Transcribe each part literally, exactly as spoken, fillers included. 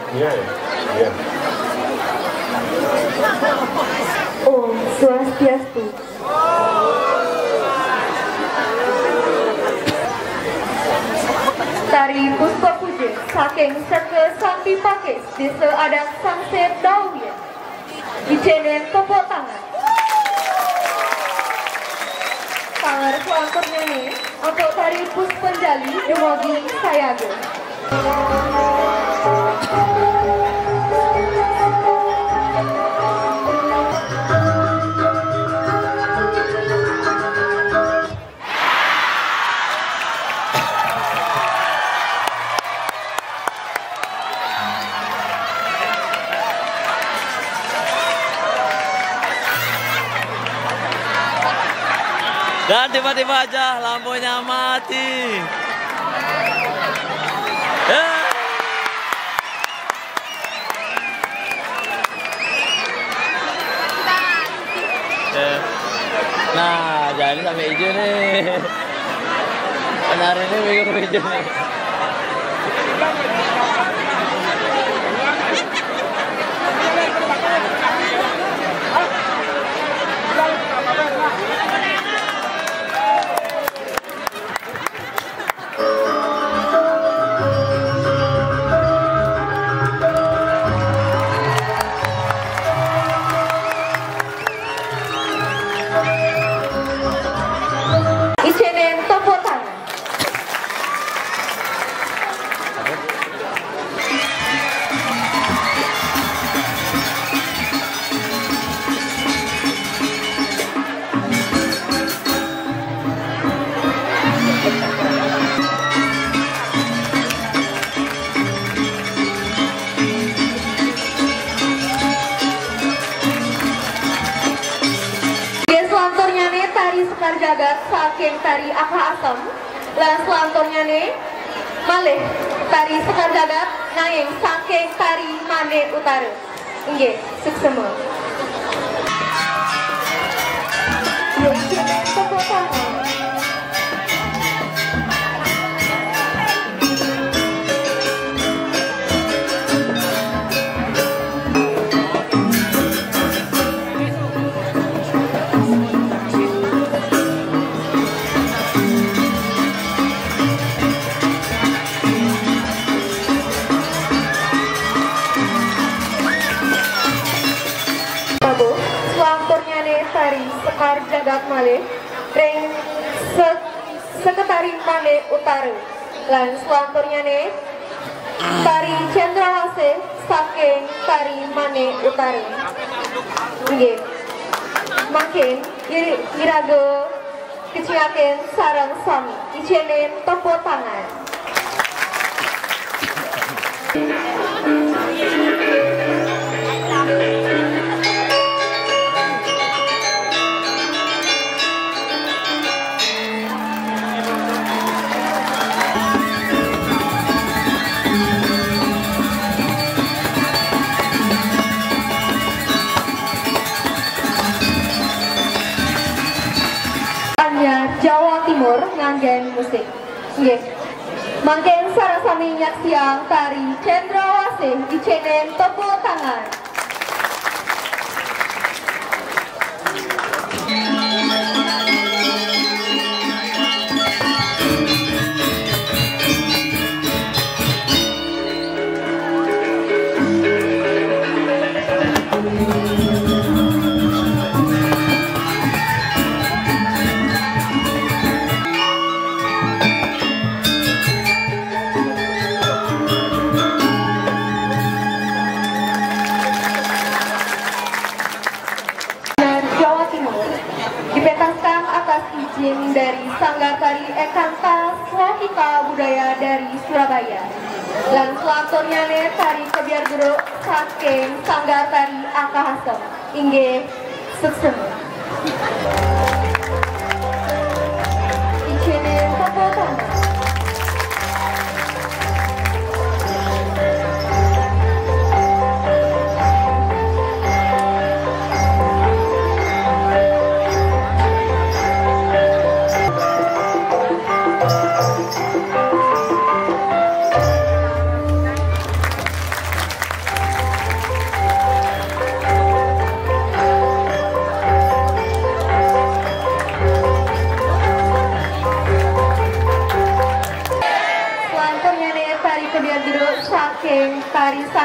Iya, iya. Om Swastiastu. Tari Puspa Puja saking Seke Santi Pakis, Desa Adat Sangsit, Dauhyen. Icénin tepuk tangan. Taler selanturnyané, Ampuk Tari Puspanjali dumugi sayaga. Dan tiba-tiba aja lampunya mati. Ya. Ya. Nah, jadi sampai hijau nih. Penari ini bingung hijau nih. Icénin tepuk tangan. Nggih, selanturnyané tari Sekar Jagat saking tari Akah Asem. Lan selanturnyané malih tari Sekar Jagat nanging saking tari Manik Utara. Inggih, suksma. Inggih, tepuk tangan. Prabu, selanturnyané tari Sekar Jagat malih ring se-, Seke Tari Manik Utara. Lan selanturnyané tari Cendrawasih saking tari Manik Utara. Inggih. Mangkin ira-, iraga keciakin sareng sami. Icénin tepuk tangan. Anyar Jawa Timur nganggén musik. Nggih. Mangkin sareng sami nyaksiang tari Cendrawasih, icénin tepuk tangan. Dan Jawa Timur dipentaskan atas izin dari Sanggar Tari Ekanta Swahita Budaya dari Surabaya. Lan selanturnyané tari kebyar geruk saking Sanggar Tari Akahasem. Inggih, suksma. Icénin tepuk tangan.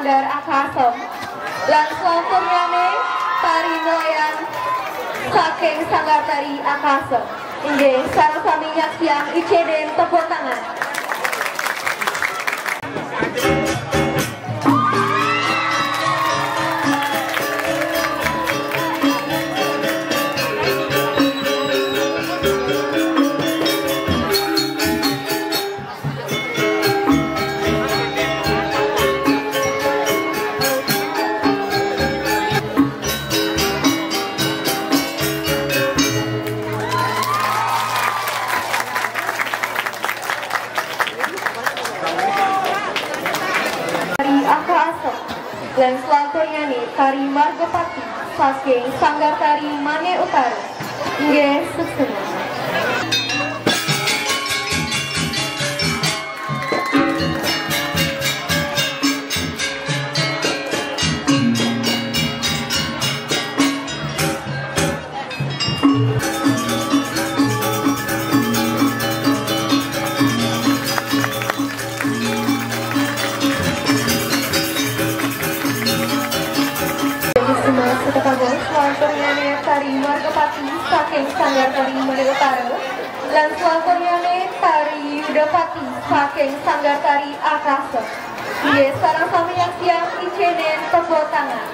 Sanggar Akasem. Lan selanturnyane tari nelayan saking Sanggar Tari Akasem. Inggih, sareng sami nyaksiang icenen tepuk tangan. Tari Akasem. Lan selanturnyane tari Margapati saking Sanggar Tari Mane Utara. Inggih, suksma. Jadi semua seketabos, selanturnyane tari Margapati saking Sanggar Tari Mane Utara, lan selanturnyane tari Yudapati saking Sanggar Tari Akasem. Inggih, sareng sami nyaksiang icenen tepuk tangan.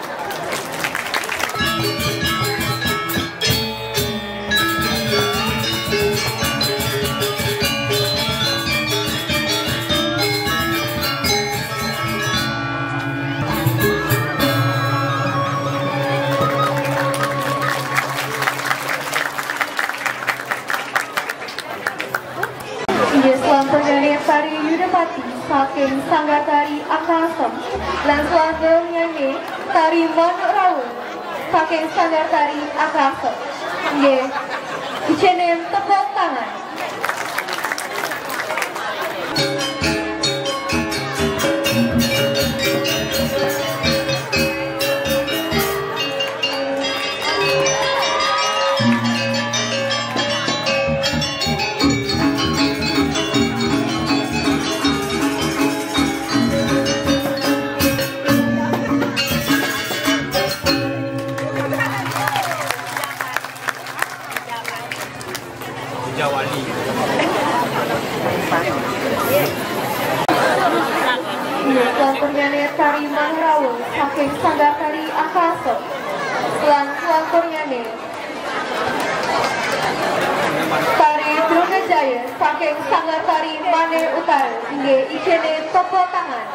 Inggih, selanturnyane tari Yudapati saking Sanggar Tari Akasem, lan selanturnyane tari Manuk Raung saking Sanggar Tari Akasem. Inggih, icenen tepuk tangan. Jawali. Selanturnyane tari Mangrawa saking Sanggar Tari Akasem. Selang-, selanturnyane tari Drunajaya saking Sanggar Tari Mane Utara. Inggih, ijene tepuk tangan.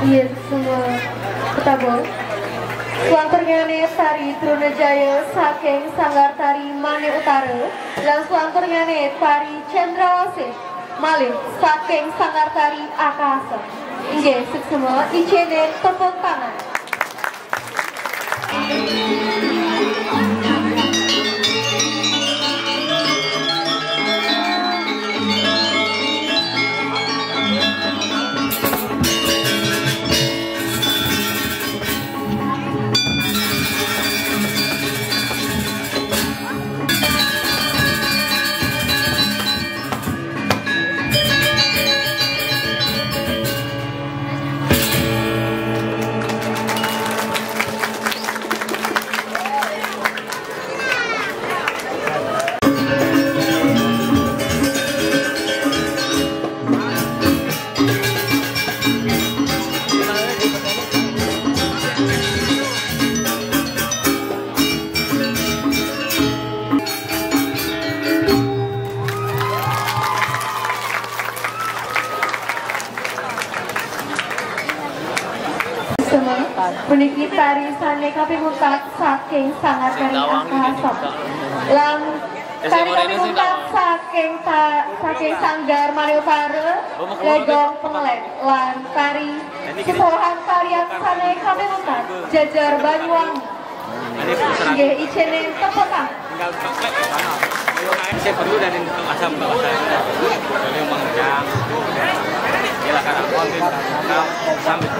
Iya, semua ketabel. Selanturnyane tari Drunajaya saking Sanggar Tari Mane Utara, lan selanturnyane tari Cendrawasih malih saking Sanggar Tari Akasa. Inggih, suksma, ijene tepuk tangan. Puniki tari sane kaping untat saking Sanggar Tari Akasa. Lan tari kami pungkas saking ta-, saking Sanggar Maliutara, Legong Penglen, lan tari sesolahan tarian sané kami pungkas, Jajar Banyuwangi. Inggih, ijinin tepuk tangan. Tinggal tepuk tangan. Saya perlu dari asam bawah saya. Dari mengencang. Silakan, aku ambil sambil.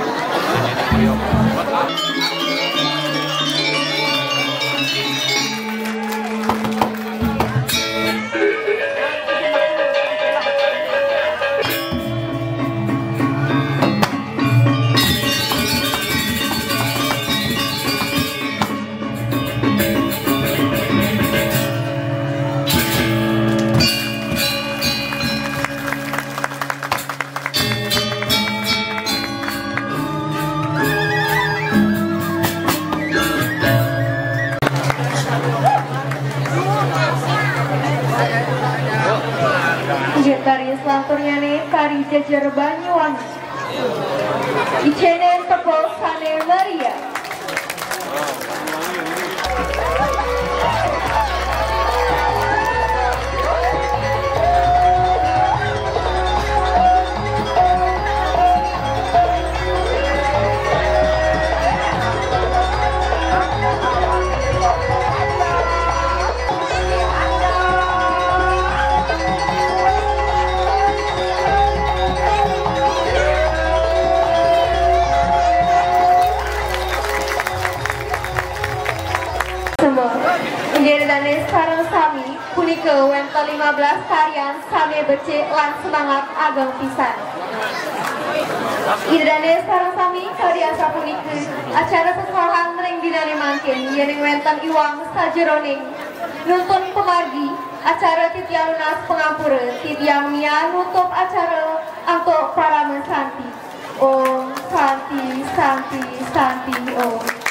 Inggih, tari selanturnyané tari Jajar Banyuwangi. Ijinin tepuk sané meriah. Semua. Inggih, Ida dané sareng sami, punika wénten lima belas tarian sané becik lan semangat ageng pisan. Ida dané sareng sami, kadi asapunika acara sesolahan ring dinané mangkin, yéning wénten iwang sajeroning nuntun pamargi acara, titiang nunas pangampura, titiang mian nutup acara antuk parama santi. Om Santi, Santi, Santi, Om.